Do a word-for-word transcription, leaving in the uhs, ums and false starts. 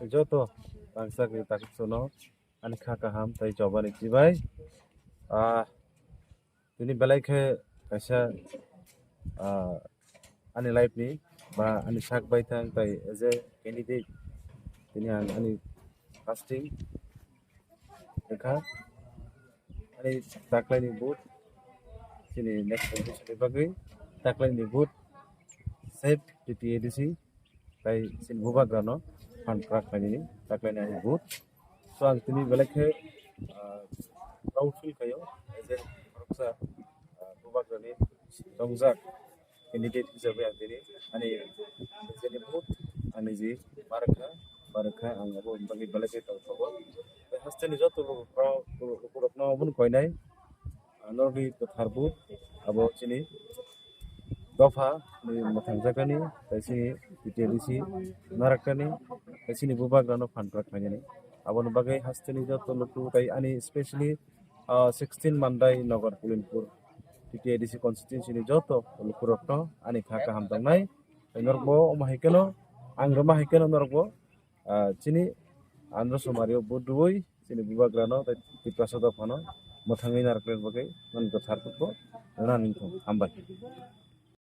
Joto rangchakni takhuksono ani kha kaham tei chobani chibai. Ah, tini belai khe kaisa, ah, ani life ni ba ani sak baithang tei as a candidate tini ang ani casting wngkha. Ani taklaini vote chini next election ni bagwi taklaini vote save T T A D C tei chini bubagrano phan kwrak khlainani taklaini ani vote. So ang tini belai khe, ah, proud feel khaio, as a khoroksa, ah, bubagrani tongjak candidate hisabe ang tini ani nijeni vote, ang niji ma rwkha, ma rwkha, ang abo bagwi belai khe tongthogo. Tei hasteni joto lukurokno, lukurokno omono koinai, ah, norokni kwthar vote, abo chini dopha ni mwthangjakani, tei chini T T A D C narakani, tei chini bubagrano phan kwrak khlainani. Aboni bagwi hasteni joto luku tei ani specially, ah, sixteen Mandai Nagar Kulinpur T T A D C constituency ni joto lukurokno ani kha kaham tongnai. Tei norokbo omo hai kheno, ang rwma hai kheno norokbo, ah, chini Andhra Sumario vote rwui chini bubagrano tei Tiprasa dophano mwthangwi narwkna bagwi nini kwthar vote bo rwna nini thung. Hambai.